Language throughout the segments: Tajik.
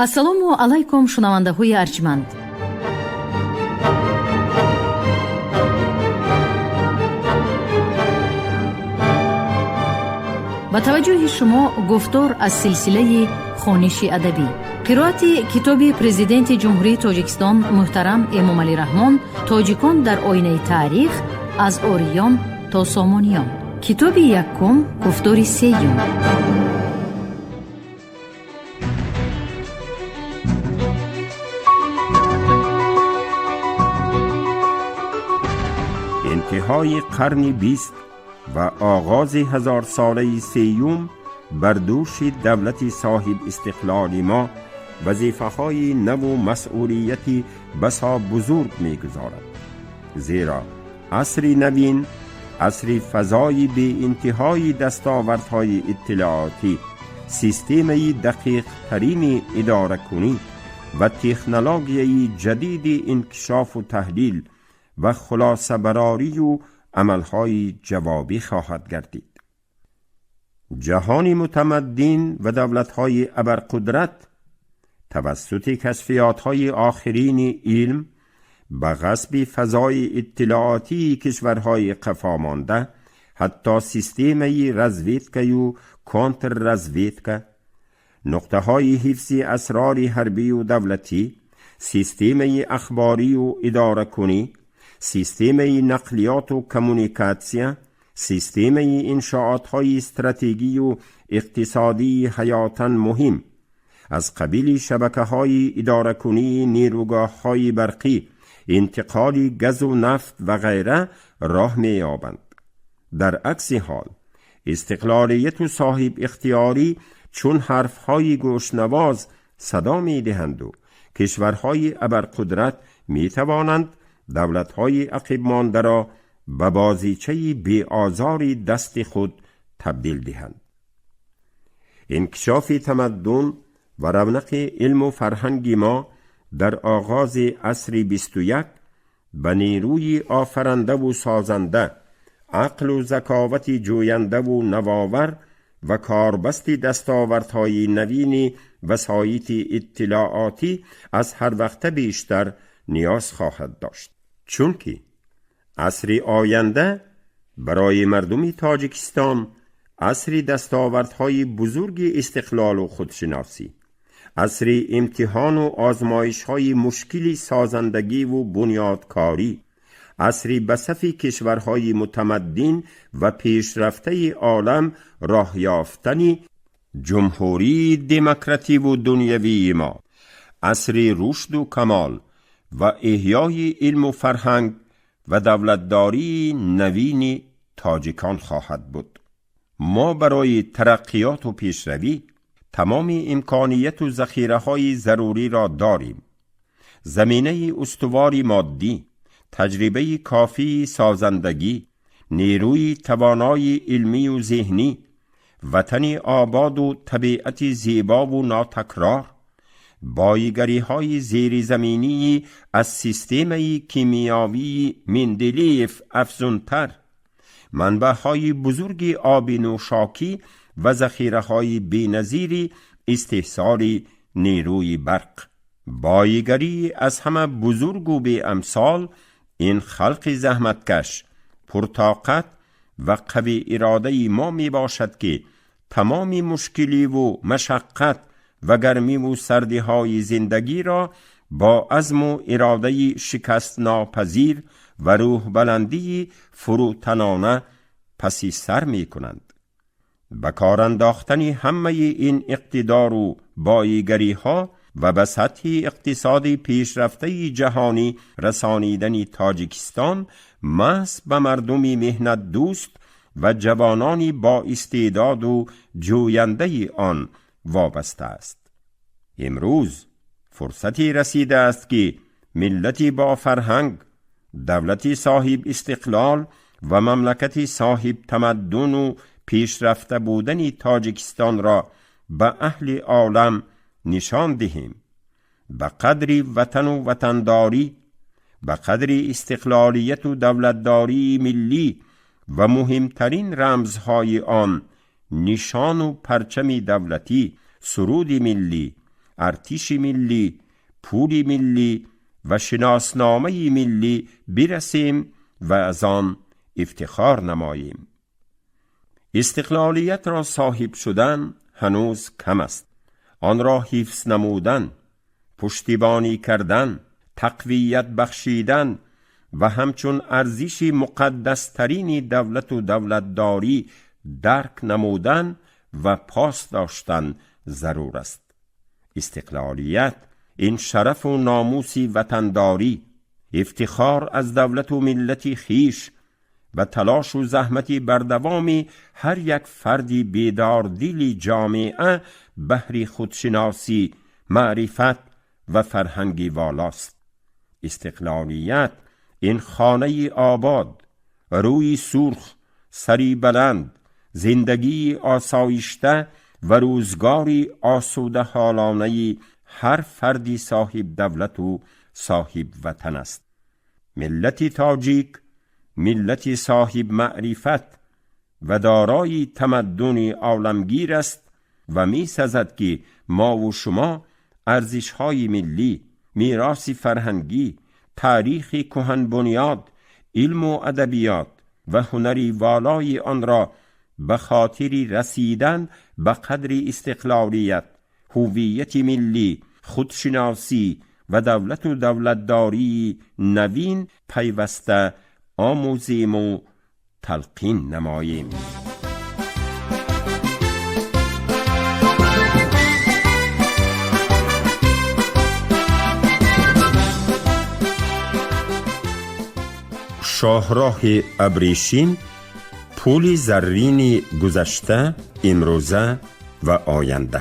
Ассалому алайкум, шунавандаҳои арҷманд. Ба таваҷҷӯҳи шумо гуфтор аз силсилаи хониши адабӣ, қироати китоби Президенти Ҷумҳурии Тоҷикистон муҳтарам Эмомалӣ Раҳмон «Тоҷикон дар оинаи таърих: аз ориён то сомониён», китоби якум, гуфтори сеюм. Интиҳои қарни 20 ва оғози ҳазорсолаи сеюм бар дӯши давлати соҳиб истиқлоли мо вазифаҳои наву масъулияти басо бузург мегузорад, зеро асри навин асри фазои беинтиҳои дастовардҳои иттилоотӣ, системаи дақиқтарини идоракунӣ ва технологияи ҷадиди инкишофу таҳлил ва хулосабарорию амалҳои ҷавобӣ хоҳад гардид. Ҷаҳони мутамаддин ва давлатҳои абарқудрат тавассути кашфиётҳои охирини илм ба ғасби фазои иттилоотии кишварҳои қафомонда, ҳатто системаи разведкаю контрразведка, нуқтаҳои ҳифзи асрори ҳарбию давлатӣ, системаи ахборию идоракунӣ, системаи нақлиёту коммуникатсия, системаи иншоотҳои стратегию иқтисодии ҳаётан муҳим аз қабили шабакаҳои идоракунии нерӯгоҳҳои барқӣ, интиқоли газу нафт ва ғайра роҳ меёбанд. Дар акси ҳол истиқлолияту соҳибихтиёрӣ чун ҳарфҳои гӯшнавоз садо медиҳанду кишварҳои абарқудрат метавонанд давлатҳои ақибмондаро ба бозичаи беозори дасти худ табдил диҳанд. Инкишофи тамаддун ва равнақи илму фарҳанги мо дар оғози асри 21 ба нерӯи офарандаву созанда, ақлу заковати ҷӯяндаву навовар ва корбасти дастовардҳои навини васоити иттилоотӣ аз ҳар вақта бештар ниёз хоҳад дошт, чунки асри оянда барои мардуми Тоҷикистон асри дастовардҳои бузурги истиқлолу худшиносӣ, асри имтиҳону озмоишҳои мушкили созандагиву бунёдкорӣ, асри ба сафи кишварҳои мутамаддин ва пешрафтаи олам роҳ ёфтани ҷумҳурии демокративу дунявии мо, асри рушду камол ва эҳёи илму фарҳанг ва давлатдории навини тоҷикон хоҳад буд. Мо барои тараққиёту пешравӣ тамоми имконияту захираҳои заруриро дорем: заминаи устувори моддӣ, таҷрибаи кофии созандагӣ, нерӯи тавонои илмию зеҳнӣ, ватани ободу табиати зебову нотакрор, боигариҳои зеризаминии аз системаи кимиёвии Менделеев афзунтар, манбаъҳои бузурги оби нӯшокӣ ва захираҳои беназири истеҳсоли нерӯи барқ. Боигарии аз ҳама бузургу беамсол ин халқи заҳматкаш, пуртоқат ва қавииродаи мо мебошад, ки тамоми мушкиливу машаққат ва гармиву сардиҳои зиндагиро бо азму иродаи шикастнопазир ва рӯҳбаландии фурӯтанона паси сар мекунанд. Ба кор андохтани ҳамаи ин иқтидору боигариҳо ва ба сатҳи иқтисоди пешрафтаи ҷаҳонӣ расонидани Тоҷикистон маҳз ба мардуми меҳнатдӯст ва ҷавонони боистеъдоду ҷӯяндаи он вобаста аст. Имрӯз фурсате расидааст, ки миллати бо фарҳанг, давлати соҳиб истиқлол ва мамлакати соҳиб тамаддуну пешрафта будани Тоҷикистонро ба аҳли олам нишон диҳем. Ба қадри ватану ватандорӣ, ба қадри истиқлолияту давлатдории миллӣ ва муҳимтарин рамзҳои он, нишону парчами давлатӣ, суруди миллӣ, артиши миллӣ, пули миллӣ ва шиносномаи миллӣ бирасем ва аз он ифтихор намоем. Истиқлолиятро соҳиб шудан ҳанӯз кам аст. Онро ҳифз намудан, пуштибонӣ кардан, тақвият бахшидан ва ҳамчун арзиши муқаддастарини давлату давлатдорӣ дарк намудан ва пос доштан зарур аст. Истиқлолият ин шарафу номуси ватандорӣ, ифтихор аз давлату миллати хиш ва талошу заҳмати бардавоми ҳар як фарди бедордили ҷомеа баҳри худшиносӣ, маърифат ва фарҳанги волост. Истиқлолият ин хонаи обод, рӯи сурх, сари баланд, зиндагии осоишта ва рӯзгори осудаҳолонаи ҳар фарди соҳибдавлату соҳибватан аст. Миллати тоҷик миллати соҳибмаърифат ва дорои тамаддуни оламгир аст ва месазад, ки мову шумо арзишҳои миллӣ, мероси фарҳангӣ, таърихи кӯҳанбунёд, илму адабиёт ва ҳунари волои онро ба хотири расидан ба қадри истиқлолият, ҳуввияти миллӣ, худшиносӣ ва давлату давлатдории навин пайваста омӯзему талқин намоем. Шоҳроҳи абрешим, пули заррини гузашта, имрӯза ва оянда.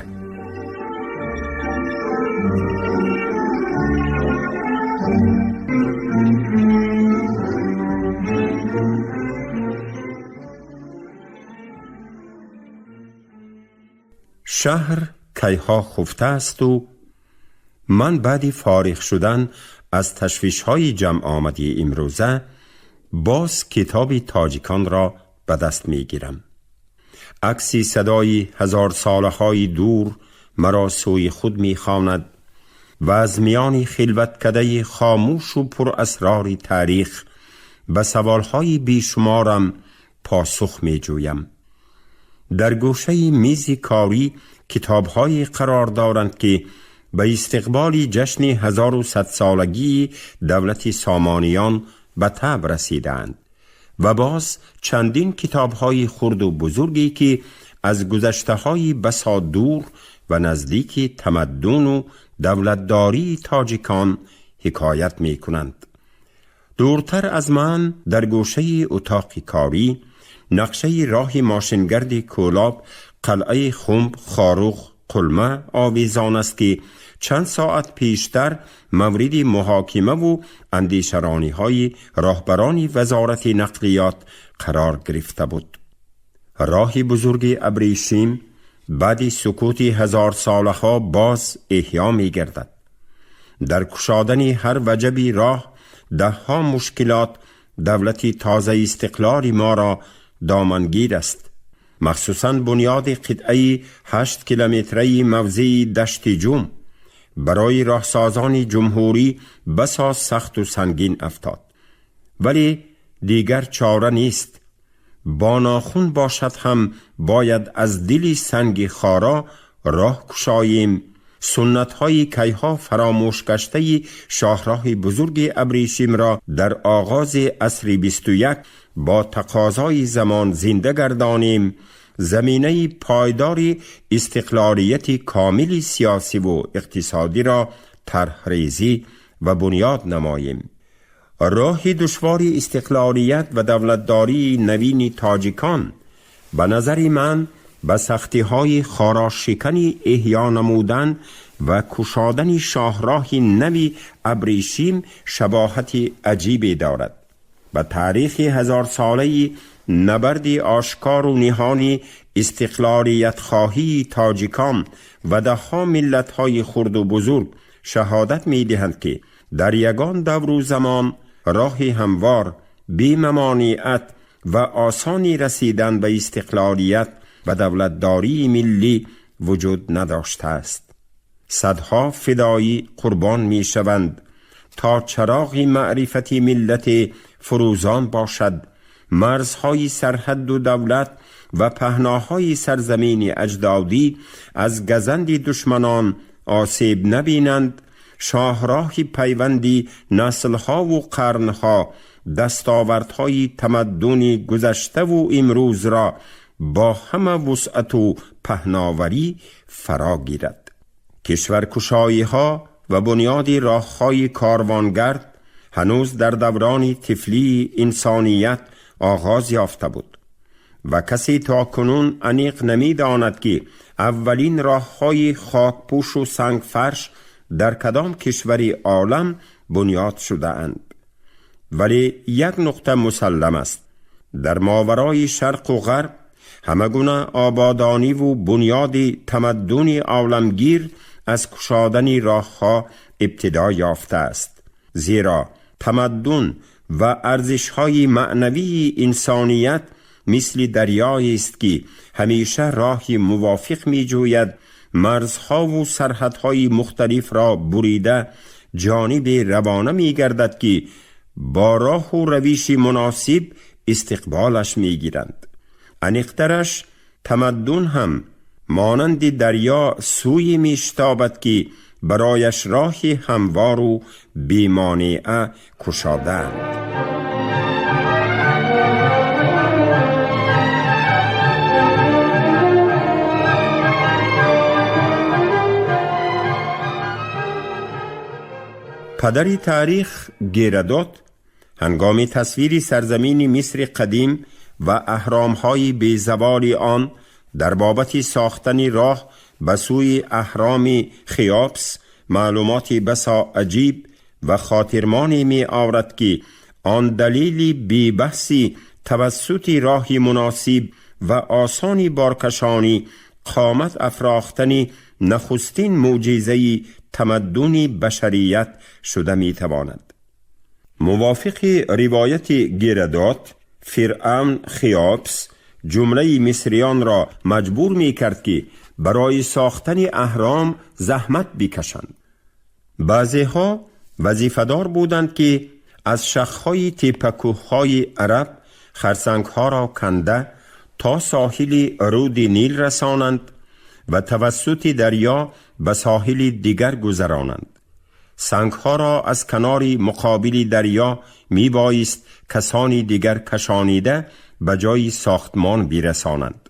Шаҳр кайҳо хуфта асту ман баъди фориғ шудан аз ташвишҳои ҷамъомади имрӯза боз китоби тоҷиконро ба даст мегирам. Акси садои ҳазорсолаҳои дур маро сӯи худ мехонад ва аз миёни хилваткадаи хомӯшу пурасрори таърих ба саволҳои бешуморам посух меҷӯям. Дар гӯшаи мизи корӣ китобҳое қарор доранд, ки ба истиқболи ҷашни 1100-солагии давлати Сомониён ба таб расидаанд ва боз чандин китобҳои хурду бузурге, ки аз гузаштаҳои басо дур ва наздики тамаддуну давлатдории тоҷикон ҳикоят мекунанд. Дуртар аз ман, дар гӯшаи утоқи корӣ, нақшаи роҳи мошингарди Кӯлоб, қалъаи Хумб, Хоруғ, Қулма овезон аст, ки чанд соат пештар мавриди муҳокимаву андешарониҳои роҳбарони вазорати нақлиёт қарор гирифта буд. Роҳи бузурги абрешим баъди сукути ҳазорсолаҳо боз эҳё мегардад. Дар кушодани ҳар ваҷаби роҳ даҳҳо мушкилот давлати тозаи истиқлоли моро домангир аст. Махсусан бунёди қитъаи 8 километраи мавзеи Дашти Ҷум барои роҳсозони ҷумҳурӣ басо сахту сангин афтод, вале дигар чора нест. Бо нохун бошад ҳам бояд аз дили санги хоро роҳ кушоем, суннатҳои кайҳо фаромӯшгаштаи шоҳроҳи бузурги абрешимро дар оғози асри 21 бо тақозои замон зинда гардонем, заминаи пойдори истиқлолияти комили сиёсиву иқтисодиро тарҳрезӣ ва бунёд намоем. Роҳи душвори истиқлолият ва давлатдории навини тоҷикон ба назари ман ба сахтиҳои хорошикани эҳё намудан ва кушодани шоҳроҳи нави абрешим шабоҳати аҷибе дорад. Ба таърихи ҳазорсолаи набарди ошкору ниҳони истиқлолиятхоҳии тоҷикон ва даҳҳо миллатҳои хурду бузург шаҳодат медиҳанд, ки дар ягон давру замон роҳи ҳамвор, бемамониат ва осони расидан ба истиқлолият ва давлатдории миллӣ вуҷуд надоштааст. صدها فدایی قربان می شوند تا چراغ معرفت ملت فروزان باشد، مرزهای سرحد و دولت و پهناهای سرزمین اجدادی از گزند دشمنان آسیب نبینند، شاهراه پیوندی نسلها و قرنها دستاوردهای تمدن گذشته و امروز را با همه وسعت و پهناوری فرا گیرد. کشورکشایی ها و بنیاد راههای کاروانگرد هنوز در دوران طفلی انسانیت آغاز یافته بود و کسی تا کنون انیق نمی داند که اولین راههای خاکپوش و سنگ فرش در کدام کشور عالم بنیاد شده اند. ولی یک نقطه مسلم است: در ماورای شرق و غرب همگونه آبادانی و بنیاد تمدن عالمگیر از کشادن راهها ابتدا یافته است، زیرا تمدن و ارزش‌های معنوی انسانیت مثل دریایی است که همیشه راهی موافق می جوید، مرزها و سرحدهای مختلف را بریده جانب روانه می گردد که با راه و روش مناسب استقبالش می گیرند. انیقترش تمدن هم مانند دریا سوی می شتابد که برایش راهی هموار و بی‌مانعه کشادند. پدر تاریخ گیرادوت هنگام تصویر سرزمین مصر قدیم و اهرام‌های بی‌زوال آن در بابت ساختن راه به سوی اهرام خیاپس معلومات بسا عجیب و خاطرمانی می آورد که آن دلیل بی بحثی توسط راه مناسب و آسانی بارکشانی قامت افراختن نخستین معجزه تمدن بشریت شده می تواند. موافق روایت گیرادوت، فرعون خیاپس جمله مصریان را مجبور می کرد که برای ساختن اهرام زحمت بکشند. بعضی ها وظیفه‌دار بودند که از شاخهای تپه‌کوه‌های عرب خرسنگ‌ها را کنده تا ساحل رود نیل رسانند و توسط دریا به ساحل دیگر گذرانند. سنگ‌ها را از کنار مقابل دریا می‌بایست کسانی دیگر کشانیده به جای ساختمان برسانند.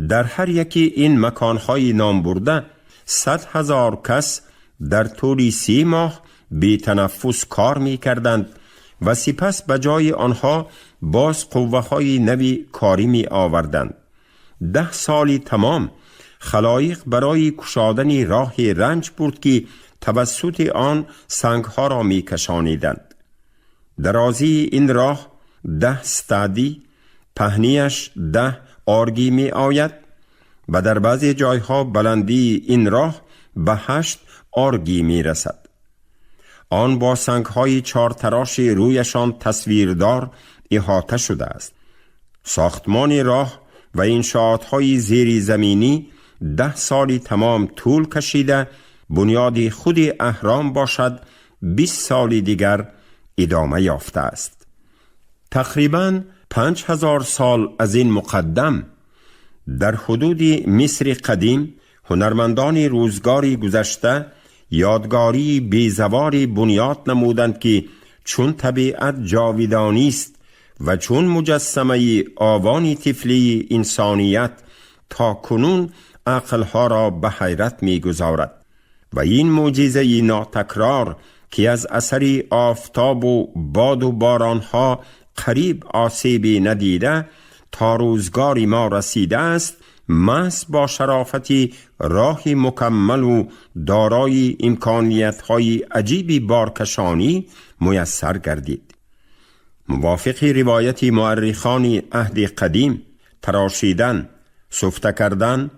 در هر یکی این مکان‌های نام برده 100,000 کس در طول 3 ماه بی تنفس کار می کردند و سپس به جای آنها باز قوه های نوی کاری می آوردند. 10 سال تمام خلایق برای کشادن راه رنج بود که توسط آن سنگها را می کشانیدند. درازی این راه 10 ستادی، پهنیش 10 آرگی می آید و در بعضی جایها بلندی این راه به 8 آرگی می رسد. آن با سنگهای 4 تراش رویشان تصویردار احاطه شده است. ساختمان راه و انشاءاتهای زیری زمینی 10 سال تمام طول کشیده، بنیاد خود اهرام باشد 20 سال دیگر ادامه یافته است. تقریباً 5000 سال از این مقدم در حدود مصر قدیم هنرمندان روزگاری گذشته یادگاری بی‌زواری بنیاد نمودند که چون طبیعت جاودانی است و چون مجسمه آوان طفلی انسانیت تا کنون عقلها را به حیرت می‌گذارد و این معجزه ناتکرار که از اثر آفتاب و باد و بارانها قریب آسیبی ندیده تا روزگاری ما رسیده است، محض با شرافت راه مکمل و دارای امکانیت‌های عجیبی بارکشانی میسر گردید. موافق روایت مورخان عهد قدیم، تراشیدن، سفته کردن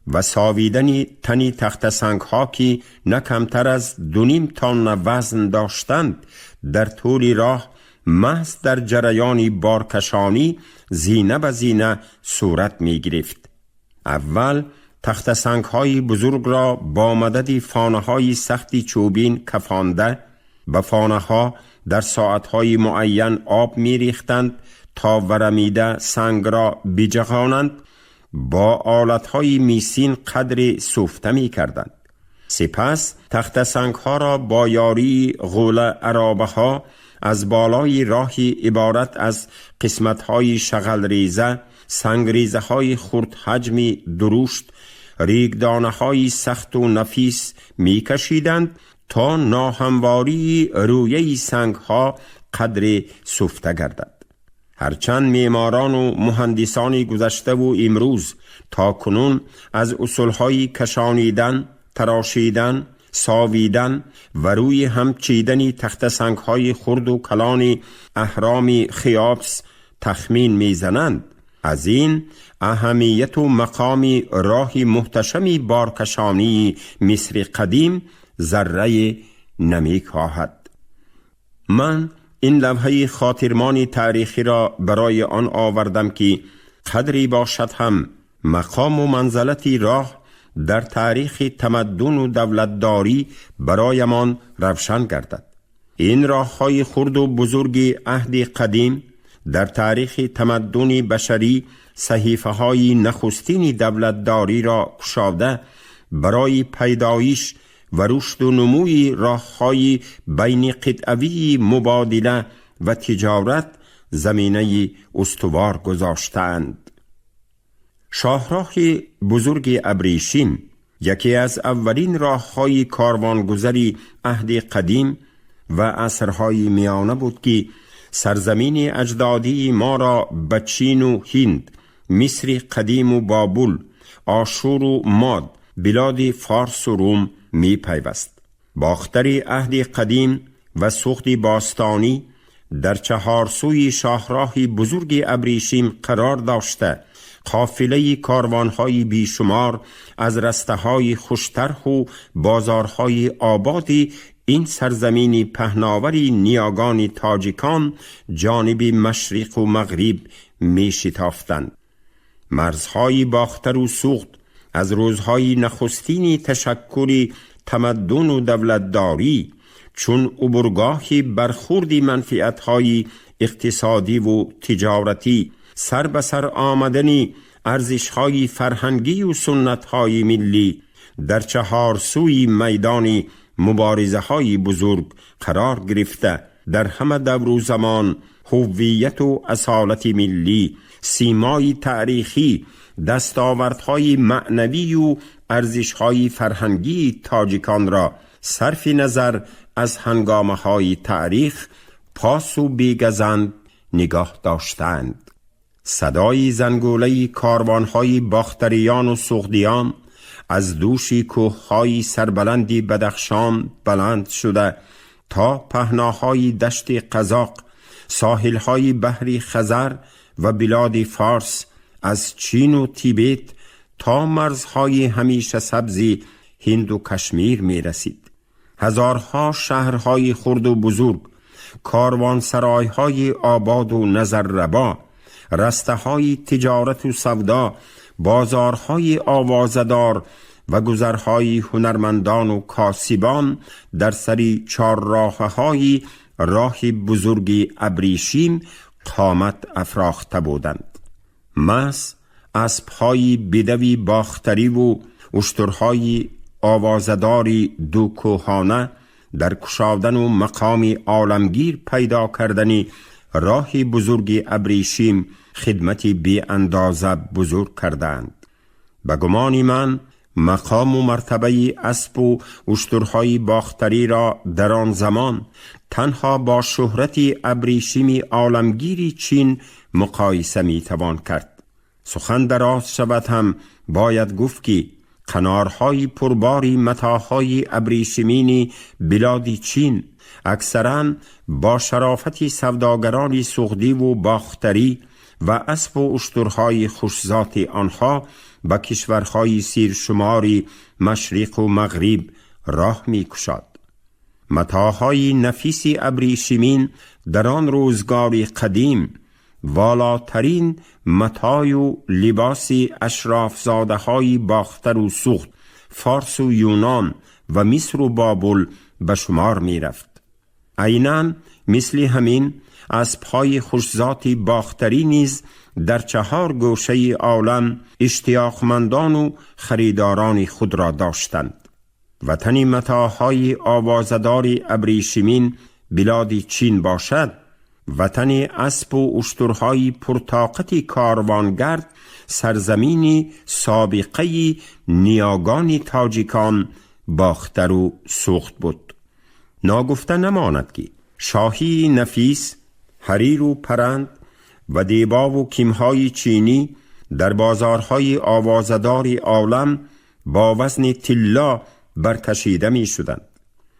و ساویدن تنی تخت سنگ ها که نه کمتر از 2.5 تن وزن داشتند در طول راه محض در جریان بارکشانی زینه به زینه صورت می گرفت. اول تخت سنگ های بزرگ را با مدد فانه های سختی چوبین کفانده، به فانه ها در ساعت های معین آب می ریختند تا ورمیده سنگ را بجهانند، با آلت های میسین قدر سفته می کردند. سپس تخت سنگ ها را با یاری غوله عرابه ها از بالای راهی عبارت از قسمت های شغل ریزه، سنگ ریزه های خرد حجم درشت، ریگدانه های سخت و نفیس می کشیدند تا ناهمواری رویه سنگ ها قدر سفته گردد. هرچند معماران و مهندسان گذشته و امروز تا کنون از اصولهای کشانیدن، تراشیدن، ساویدن و روی هم چیدن تخت سنگ های خرد و کلان اهرام خیاپس تخمین میزنند، از این اهمیت و مقام راه محتشم بارکشانی مصر قدیم ذره نمیکاهد. من این لوحه خاطرمان تاریخی را برای آن آوردم که قدری باشد هم مقام و منزلت راه در تاریخ تمدن و دولتداری برایمان روشن گردد. این راههای خرد و بزرگ عهد قدیم در تاریخ تمدن بشری صحیفه های نخستین دولتداری را گشاده، برای پیدایش و رشد و نموی راههای بین قطعوی مبادله و تجارت زمینه استوار گذاشتند. شاهراه بزرگ ابریشیم یکی از اولین راههای کاروانگذری عهد قدیم و عصرهای میانه بود که سرزمین اجدادی ما را به چین و هند، مصر قدیم و بابل، آشور و ماد، بلاد فارس و روم می پیوست. باختر عهد قدیم و سوخت باستانی در چهار سوی شاهراه بزرگ ابریشیم قرار داشته، قافله کاروانهای بیشمار از رسته‌های خوشطرح و بازارهای آبادی این سرزمین پهناوری نیاگان تاجیکان جانب مشرق و مغرب می شتافتند. مرزهای باختر و سوخت از روزهای نخستین تشکل تمدن و دولتداری چون عبورگاه برخورد منفعت‌های اقتصادی و تجارتی، سر به سر آمدن ارزش‌های فرهنگی و سنت‌های ملی در چهار سوی میدان مبارزه‌های بزرگ قرار گرفته، در همه دور و زمان هویت و اصالت ملی، سیمای تاریخی، دستاوردهای معنوی و ارزش‌های فرهنگی تاجیکان را صرف نظر از هنگامه‌های تاریخ پاس و بیگزند نگاه داشتند. صدای زنگوله کاروان‌های باختریان و سغدیان از دوش کوه‌های سربلندی بدخشان بلند شده تا پهناهای دشت قزاق، ساحل‌های بحر خزر و بلاد فارس، از چین و تیبت تا مرزهای همیشه سبزی هند و کشمیر می رسید. هزارها شهرهای خرد و بزرگ، کاروانسرایهای آباد و نظرربا، رسته‌های تجارت و سودا، بازارهای آوازدار و گذرهای هنرمندان و کاسبان در سری چهارراه‌های راه بزرگ ابریشیم قامت افراخته بودند. مس اسب‌های بدوی باختری و اشترهای آوازداری دو کوهانه در کشادن و مقام عالمگیر پیدا کردن راه بزرگ ابریشیم خدمت بی اندازه بزرگ کردند. به گمان من مقام و مرتبه اسب و اشترهای باختری را در آن زمان تنها با شهرت ابریشیم عالمگیر چین مقایسه می توان کرد. سخن دراز شود هم باید گفت که قنارهای پرباری متاعهای ابریشمین بلاد چین اکثرا با شرافت سوداگران سغدی و باختری و اسب و اشترهای خوشذات آنها به کشورهای سیرشماری مشرق و مغرب راه می‌کشاد. متاعهای نفیس ابریشمین در آن روزگار قدیم والاترین متاع و لباس اشرافزاده های باختر و سوخت، فارس و یونان و مصر و بابل به شمار می رفت. عینا مثل همین اسبهای خوشذات باختری نیز در چهار گوشه عالم اشتیاقمندان و خریداران خود را داشتند. وطن متاعهای آوازدار ابریشمین بلاد چین باشد، وطن اسب و اشترهای پرطاقت کاروانگرد سرزمین سابقه نیاگان تاجیکان باختر و سوخت بود. ناگفته نماند که شاهی نفیس، حریر و پرند و دیبا و کیمهای چینی در بازارهای آوازدار عالم با وزن طلا برکشیده می شدند.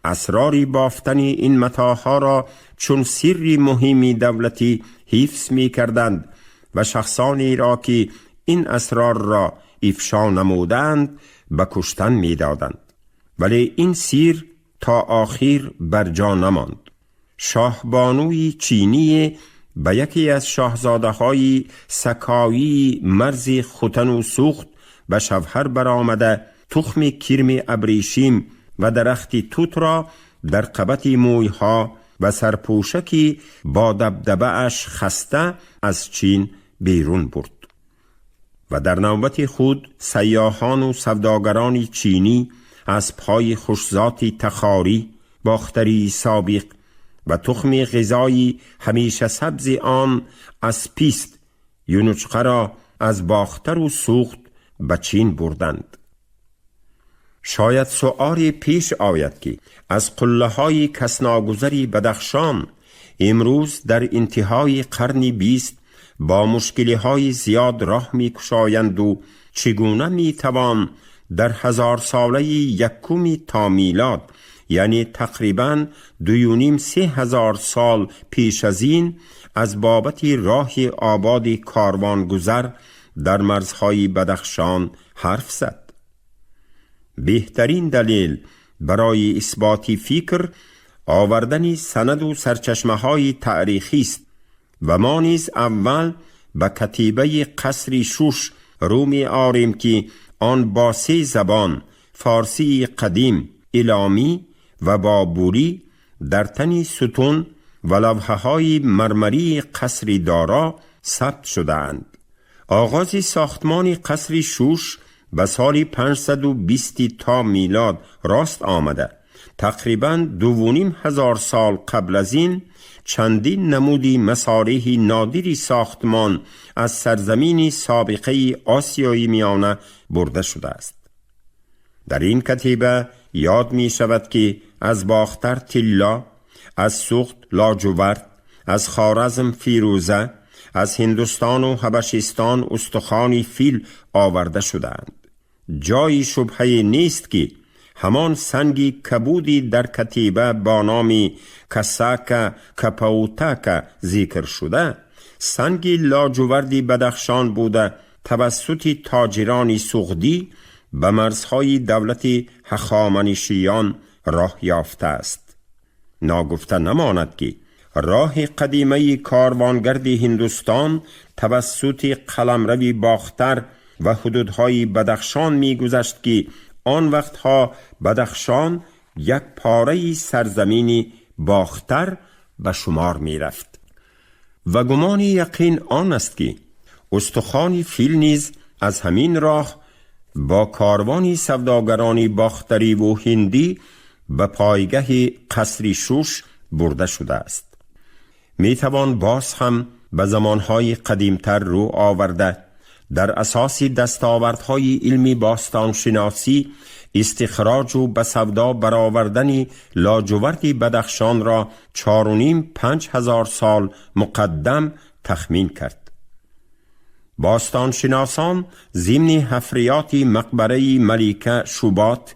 اسراری بافتن این متاعها را چون سری مهمی دولتی حفظ می کردند و شخصانی را که این اسرار را افشا نمودند به کشتن می دادند. ولی این سیر تا آخر بر جا نماند. شاهبانوی چینی به یکی از شاهزاده های سکایی مرز ختن و سوخت به شوهر برآمده، تخم کرم ابریشیم و درخت توت را در قبط مویها و سرپوشکی با دبدبه اش خسته از چین بیرون برد. و در نوبت خود سیاحان و سوداگران چینی از پای خوشذات تخاری، باختری سابق و تخم غذایی همیشه سبز آن از پیست یونچقه را از باختر و سوخت به چین بردند. شاید سؤالی پیش آید که از قله های کسناگذری بدخشان امروز در انتهای قرن 20 با مشکلی های زیاد راه می کشایند و چگونه می توان در 1000 ساله یکم تا میلاد، یعنی تقریبا 2.5-3 هزار سال پیش از این، از بابت راه آباد کاروان گذر در مرزهای بدخشان حرف زد؟ بهترین دلیل برای اثبات فکر آوردن سند و سرچشمه های تاریخی است و ما نیز اول به کتیبه قصر شوش رو می آریم که آن با 3 زبان فارسی قدیم، ایلامی و بابوری در تن ستون و لوحه های مرمری قصر دارا ثبت شده‌اند. آغاز ساختمان قصر شوش به سال 520 تا میلاد راست آمده. تقریبا 2.5 هزار سال قبل از این چندین نمودی مصالح نادری ساختمان از سرزمین سابقه آسیای میانه برده شده است. در این کتیبه یاد می شود که از باختر طلا، از سوخت لاجورد، از خوارزم فیروزه، از هندوستان و حبشستان استخوان فیل آورده شده‌اند. جای شبهه نیست که همان سنگ کبودی در کتیبه با نام کساکا کپاوتاکا ذکر شده، سنگ لاجوردی بدخشان بوده توسط تاجران سغدی به مرزهای دولت هخامنشیان راه یافته است. ناگفته نماند که راه قدیمه کاروانگرد هندوستان توسط قلمرو باختر و حدودهای بدخشان می‌گذشت که آن وقتها بدخشان یک پاره سرزمین باختر به شمار می رفت. و گمان یقین آن است که استخوان فیل نیز از همین راه با کاروان سوداگران باختری و هندی به پایگاه قصر شوش برده شده است. می توان باز هم به زمانهای قدیمتر رو آورده در اساس دستاوردهای علمی باستانشناسی استخراج و به سودا برآوردن لاجورد بدخشان را 4.5-5 هزار سال مقدم تخمین کرد. باستانشناسان ضمن حفریات مقبره ملیکه شوبات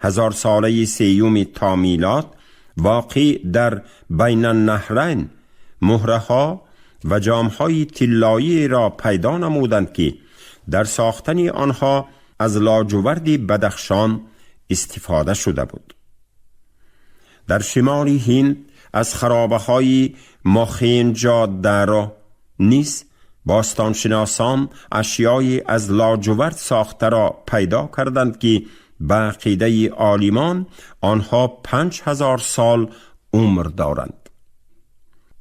1000 ساله سیوم تا میلاد واقع در بین النهرین مهره و جامهای طلایی را پیدا نمودند که در ساختن آنها از لاجورد بدخشان استفاده شده بود. در شمال هند از خرابه های ماخینجا دارو نیز باستانشناسان اشیای از لاجورد ساخته را پیدا کردند که به عقیده عالمان آنها 5000 سال عمر دارند.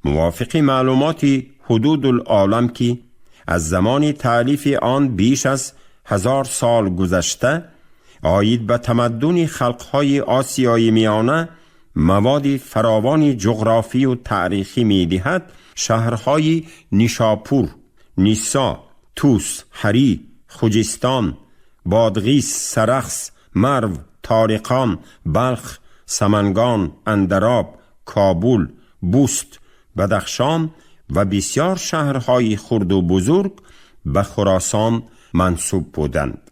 موافق معلومات حدود العالم که از زمان تألیف آن بیش از 1000 سال گذشته، عاید به تمدن خلقهای آسیای میانه مواد فراوان جغرافی و تاریخی میدهد، شهرهای نیشاپور، نیسا، توس، هری، خوجستان، بادغیس، سرخس، مرو، تارقان، بلخ، سمنگان، اندراب، کابل، بوست، بدخشان و بسیار شهرهای خرد و بزرگ به خراسان منسوب بودند.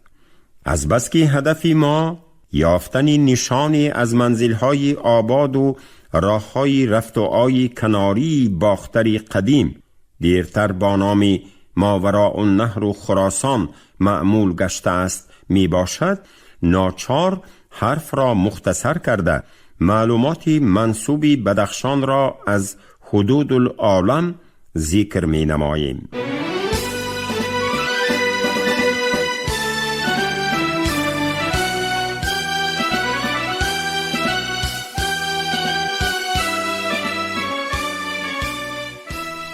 از بس که هدف ما یافتن نشانی از منزلهای آباد و راههای رفت و آی کناری باختری قدیم، دیرتر با نام ماوراء النهر و خراسان معمول گشته است، می باشد، ناچار حرف را مختصر کرده معلومات منسوب بدخشان را از حدود العالم ذکر می نماییم.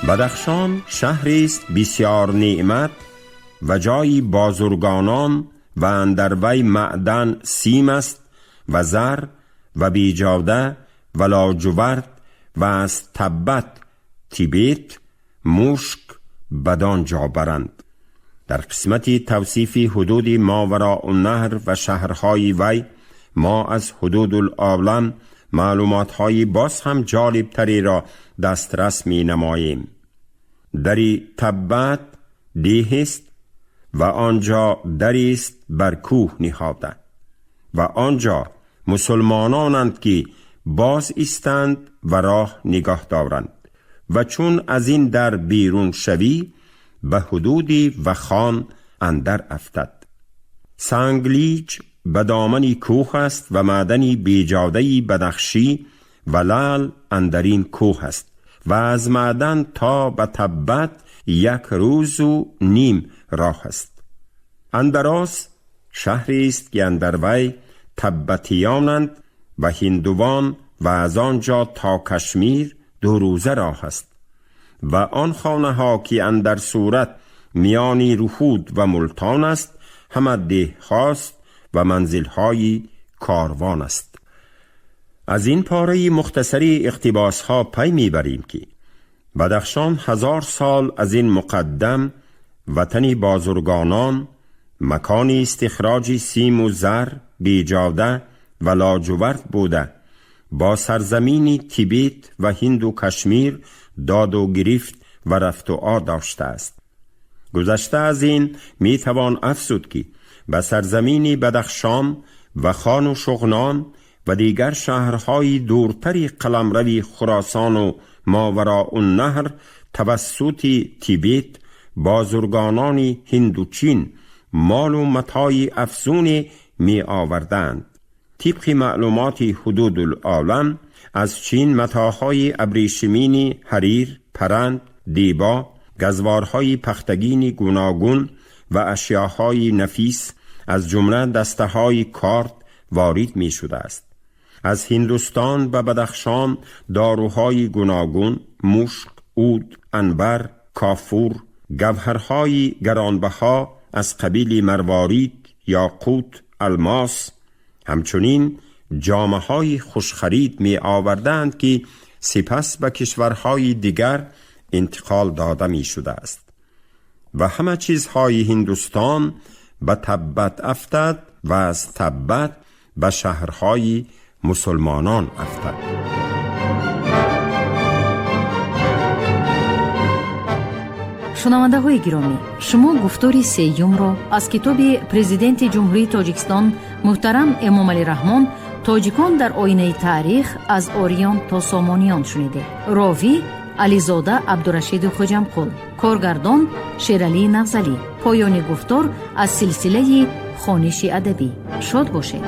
بدخشان شهری است بسیار نعمت و جایی بازرگانان و اندر وی معدن سیم است و زر و بیجاده و لاجورد و از تبت تیبت مشک بدان جا برند. در قسمت توصیف حدود ماوراء النهر و شهرهای وی ما از حدود العالم معلوماتهای باز هم جالبتری را دسترس می نماییم. دری تبت دیه است و آنجا دری است بر کوه نهاده و آنجا مسلمانانند که باز ایستند و راه نگاه دارند و چون از این در بیرون شوی به حدودی و خان اندر افتد. سنگلیج به دامن کوه است و معدنی بیجادهی بدخشی و لعل اندرین کوه است و از معدن تا به تبت 1.5 روز راه است. اندراس شهری است که اندر وی تبتیانند و هندوان و از آنجا تا کشمیر 2 روزه راه است و آن خانه ها که اندر صورت میانی رهود و ملتان است همه ده خواست و منزلهای کاروان است. از این پاره مختصری اقتباس ها پی میبریم که بدخشان 1000 سال از این مقدم وطن بازرگانان، مکان استخراج سیم و زر، بیجاده و لاجورد بوده، با سرزمین تیبت و هند و کشمیر داد و گرفت و رفت و آ داشته است. گذشته از این می توان افزود که به سرزمین بدخشان و خان و شغنان و دیگر شهرهای دورتری قلمروی خراسان و ماوراء النهر توسط تیبت بازرگانان هند و چین مال و متاع افزون می آوردند. طبق معلومات حدود العالم از چین متاعهای ابریشمین حریر، پرند، دیبا، گزوارهای پختگین گوناگون و اشیاهای نفیس از جمله دسته‌های کارد وارد می شده است. از هندوستان و بدخشان داروهای گوناگون، مشک، عود، عنبر، کافور، گوهرهای گرانبها از قبیل مروارید، یاقوت، الماس، همچنین جامه‌های خوشخرید می آوردند که سپس به کشورهای دیگر انتقال داده می شده است. و همه چیزهای هندوستان به تبت افتد و از تبت به شهرهای مسلمانان افتد. Шунавандаҳои гиромӣ, шумо гуфтори сеюмро аз китоби Президенти Ҷумҳурии Тоҷикистон муҳтарам Эмомалӣ Раҳмон «Тоҷикон дар оинаи таърих аз ориён то сомониён» шунидед. Ровӣ Ализода Абдурашиду Хоҷамқул, коргардон Шералӣ Нағзалӣ. Поёни гуфтор аз силсилаи хониши адабӣ. Шод бошед.